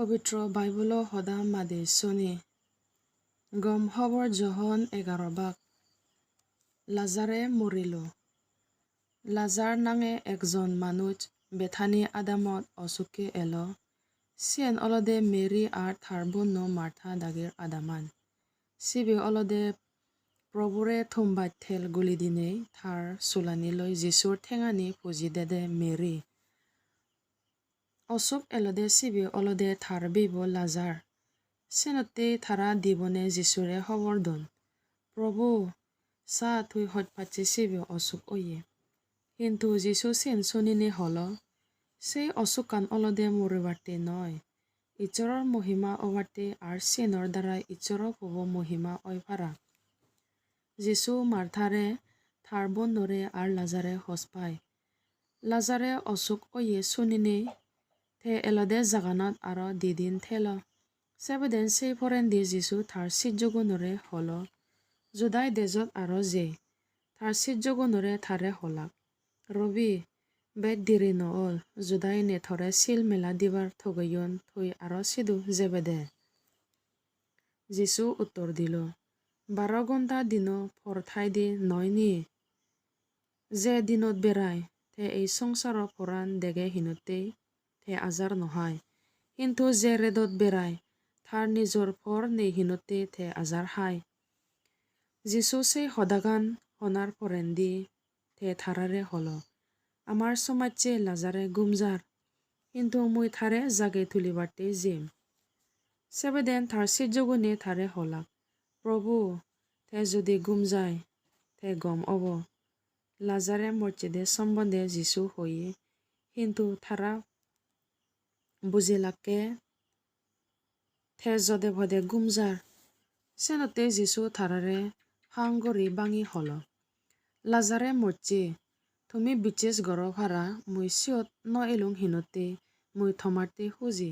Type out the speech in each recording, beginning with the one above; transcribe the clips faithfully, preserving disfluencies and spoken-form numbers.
Pobitro Baibolo hoda madi suni. Gom hobor Johon egaro bak. Lazare morilo. Lazar nange ekjon manuj Bethani adamot osukke elo. Siyen olode Mary ar tar bonno Martha dagir adaman. Sibe olode Probure tombaj tel guli dinei tar sulaniloi Jisur tengani puji dede Mary. Osuk elode sibe olode tar beibo Lazar. Senotte tara dibone Jisure hobor don, "Probu, sa tui hoj pacche sibe osuk oye." Hintu Jisu siyen sunine holo, "Sei osukkan olode muribatte noi, Ijsoror mohima obatte ar siyenor darai Ijsoror Pubo mohima oi para." Jisu Marthare, tar bonnore ar Lazare hoj pai. Lazare osuk oye suninei te elode jaganot aro di din thelo. Sebeden sei porendi Jisu tar sijjogunore holo, "Judai dejot aro jei." Tar sijjogunore tare holak, "Robi, bej diri no ol, Judaine tore sil mela dibar togeyon, tui aro sidu jebede?" Jisu uttor dilo, "Baro gonta dino por thaide noi ni? Je dinot berai, te ei songsaro poran dege hinottei te ajar no hai. Hintu je redot berai, tar nijor por nei hinottei te ajar hai." Jisu sei hodagan honar porendi te tarare holo, "Amar somajje Lazare gum jar, hintu mui tare jagei tulibatte jem." Sebeden tar sijjogune tare holak, "Probu, te judi gum jai, te gom obo." Lazare mojjede sombonde Jisu hoye, hintu tara bujelakke te jode pode gum jar. Senotte Jisu tarare hang guri bangi holo, "Lazare mojje, tumi bicches goro para, mui siyot no elung hinotte mui tomatte huji,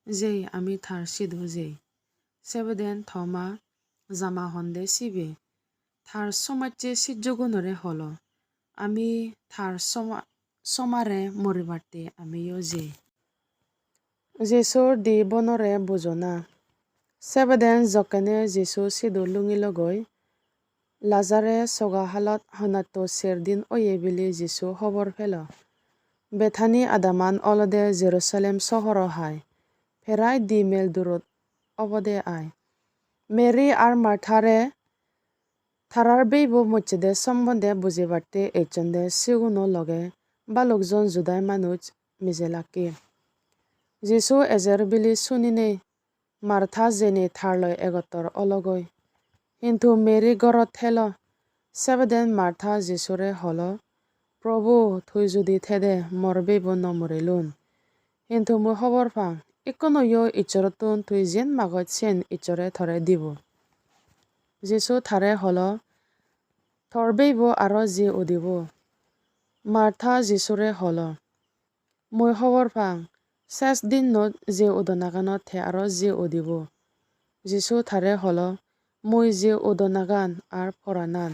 jei ami tar sidu jei." Sebeden Toma, jama honde sibe, tar somajje sijjogunore holo, "Ami tar soma-, somare moribatte amiyo jei." Jisur di bonore bujona. Sebeden jokkene Jisu sidu lungilogoi, Lazare soga halot honatto ser din oye bili Jisu hobor pelo. Bethani adaman olode Jerusalem sohoro hai, perai di mel durot obode ai. Mary ar Marthare tarar beibo mojjede sombonde bujibatte ecchonde, siguno loge balokjon Judai manuj mijelakke. Jisu ejer bili suninei Martha jenei tar loi egottor ologoi. Hintu Mary gorot thelo. Sebeden Martha Jisure holo, "Probu, tui judi thede, mor beibo no morilun. Hintu mui hobor pang, ikkunoyo Ijsorottun tui jiyen magoj siyen Ijsore tore dibo." Jisu tare holo, "Tor beibo aro ji udibo." Martha Jisure holo, "Mui hobor pang, ses dinnot je udonaganot te aro ji udibo." Jisu tare holo, "Mui je udonagan ar poranan.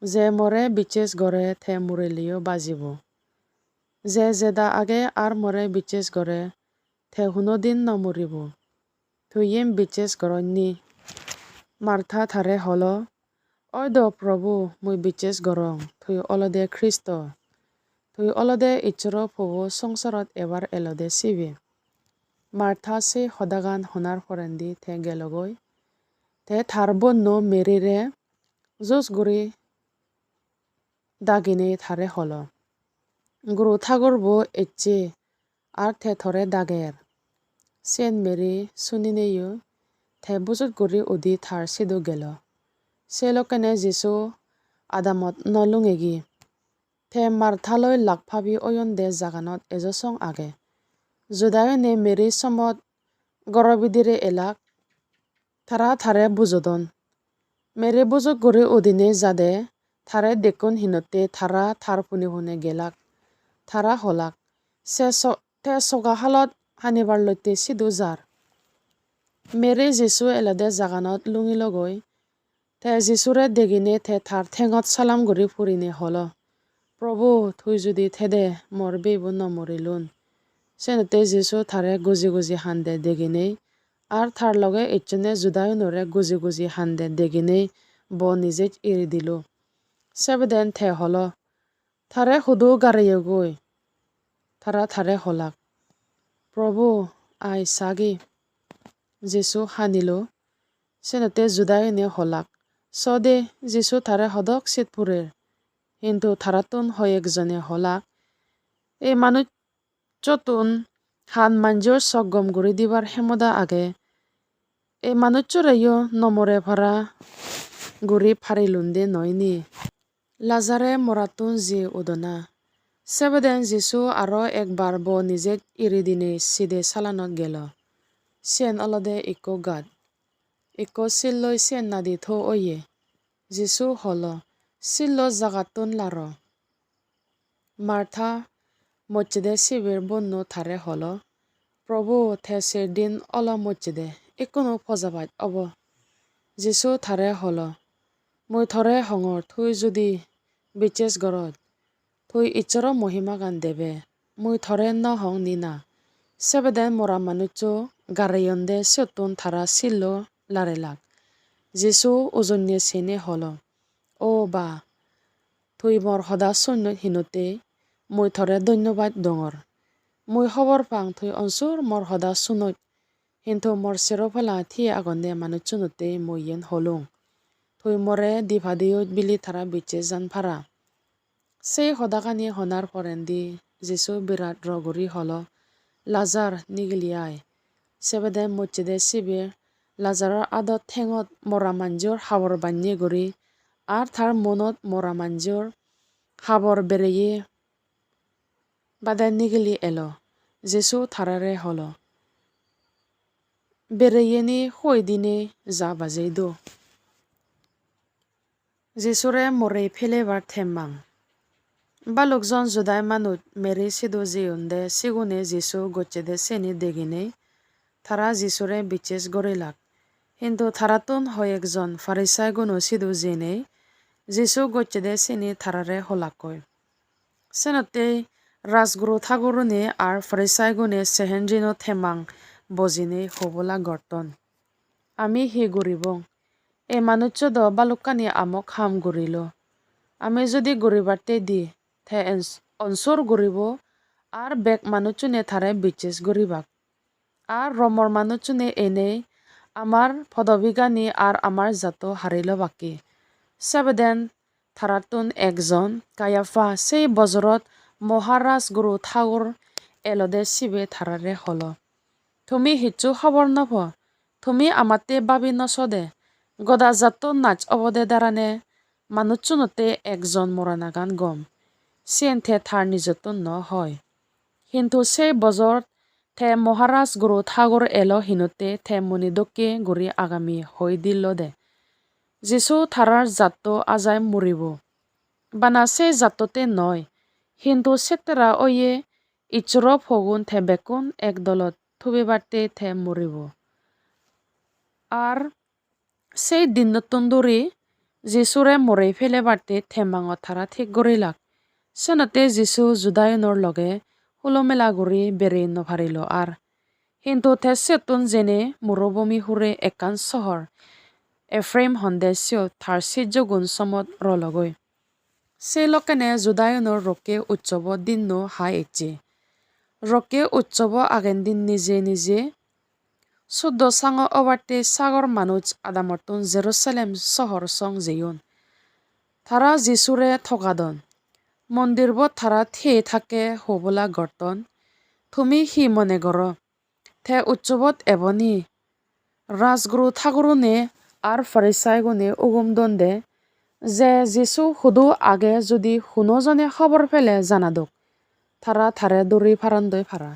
Je more bicches gore te murileyo bajibo. Je jeda age ar more bicches gore te huno din no muribo. Tui yen bicches goroj ni?" Martha tare holo, "Oi do Probu, mui bicches gorong, tui olode Kristo. Tui olode Ijsoro Pubo songsarot ebar elode sibe." Martha se hodagan honar porendi te gelogoi. Te tar bonno Merire jus guri daginei tare holo, "Guru Thagurbo ecche ar te tore dager." Siyen Mary sunineyo te bujut guri udi tar sidu gelo. Se lokkene Jisu adamot no lungegi. Te Martha loi lak pabi oyonde jaganot ejo song age. Judaune Mary somot goro bidire elak, tara tare bujodon. Mary bujut guri udine jade tare dekkon hinotte tara tar pune pune gelak. Tara holak, "Se so-, te soga halot hanibar lotte sidu jar." Mary Jisu elode jaganot lungilogoi. Te Jisure degine te tar thengot salam guri purine holo, "Probu, tui judi thede, mor beibo no morilun." Senotte Jisu tare guji guji hande deginei, ar tar loge ecchonne Judaunore guji guji hande deginei bo nijej iri dilo. Sebeden te holo, "Tare hudu gareyogoi?" Tara tare holak, "Probu, ai sagi." Jisu hanilo. Senotte Judaune holak, "Sode, Jisu tare hodok sit purer." Hintu tarattun hoyekjone holak, "Ei manucchottun han manjor sok gom guri dibar hemoda age. Ei manucchoreyo no more para guri parilunde noi ni? Lajare morattun ji udona." Sebeden Jisu aro ekbar bo nijej iri dinei side salanot gelo. Siyen olode ikko gat. Ikko silloi siyen nadi tho oye. Jisu holo, "Sillo jagattun laro." Martha, mocchede sibir bonno tare holo, "Probu, te ser din olo mocchede, ikkunu pojabaj obo?" Jisu tare holo, "Mui tore hongor, tui judi bicches gorot, tui Issoro mohimagan debe, mui tore no hong ni na?" Sebeden mora manuccho gareyonde siyottun tara sillo larelak. Jisu ujonne sene holo, "O ba, tui mor hoda sunnot hinotte mui tore dhonnobad dongor. Mui hobor pang tui onsur mor hoda sunot, hintu mor sero pala thiye agonde manucchunotte mui iyen holung. Tui more dipadeyot bili tara bicches jan para." Sei hodagani honar porendi Jisu birat ro guri holo, "Lajar, nigili ai." Sebede mocchede sibe Lajaror adot thengot mora manjor habor bannye guri, ar tar monot mora manjor habor bereye bade nigili elo. Jisu tarare holo, "Bereyeni hoi dine ja bajei do." Jisure morei pelebar temmang. Balokjon Judai manuj Meri sidu jeyonde, sigune Jisu gocchede seni deginei tara Jisure bicches gorilak. Hintu tarattun hoyekjon Parisai guno sidu jenei Jisu gocchede seni tarare holakkoi. Senottei rajguru thagurune ar Parisai gune Sanhedrino temmang bojinei hobola gotton, "Ami hi guribong? Ei manuccho do balokkani amok ham gurilo. Ami judi guribatte di, te ens-, onsur guribo ar bek manucchune tare bicches guribak. Ar Romor manucchune enei amar podobigani ar amar jatto hari lobakke." Sebeden tarattun ekjon, Kaiapha, sei bojorot Moharaj guru thagur elode sibe tarare holo, "Tumi hissu hobor no po? Tumi amatte babi no sode? Goda jatto naj obode darane manucchunotte ekjon moranagan gom. Siyen te tar nijottun no hoi. Hintu sei bojor te Moharaj guru thagur elo hinotte te muni dokke guri agami hoi dillo de. Jisu tarar jatto ajai muribo. Bana sei jattotte noi, hintu settera oye Issoro pogun te bekkun ek dolot thubibatte te muribo." Ar sei dinnottun duri Jisure morei pelebatte temmangot tara thik gorilak. Senotte Jisu Judaunor loge hulo mela guri berei no parilo ar. Hintu te siyottun jeinei murubhumi hure ekkan sohor Ephraim honde siyot tar sijjogun somot rologoi. Sei lokkene Judaunor rokke utsobo dinno hai ecche. Rokke utsobo agen din nije nije suddo sango obatte sagor manuj adamottun Jerusalem sohor song jeyon. Tara Jisure togadon. Mondirbot tara thiye thakke hobola gotton, "Tumi hi mone goro? Te utsobot ebo ni?" Rajguru thagurune ar Parisaigune ugum donde je Jisu hudu age judi huno jone hobor pele janadok, tara tare duri parandoi para.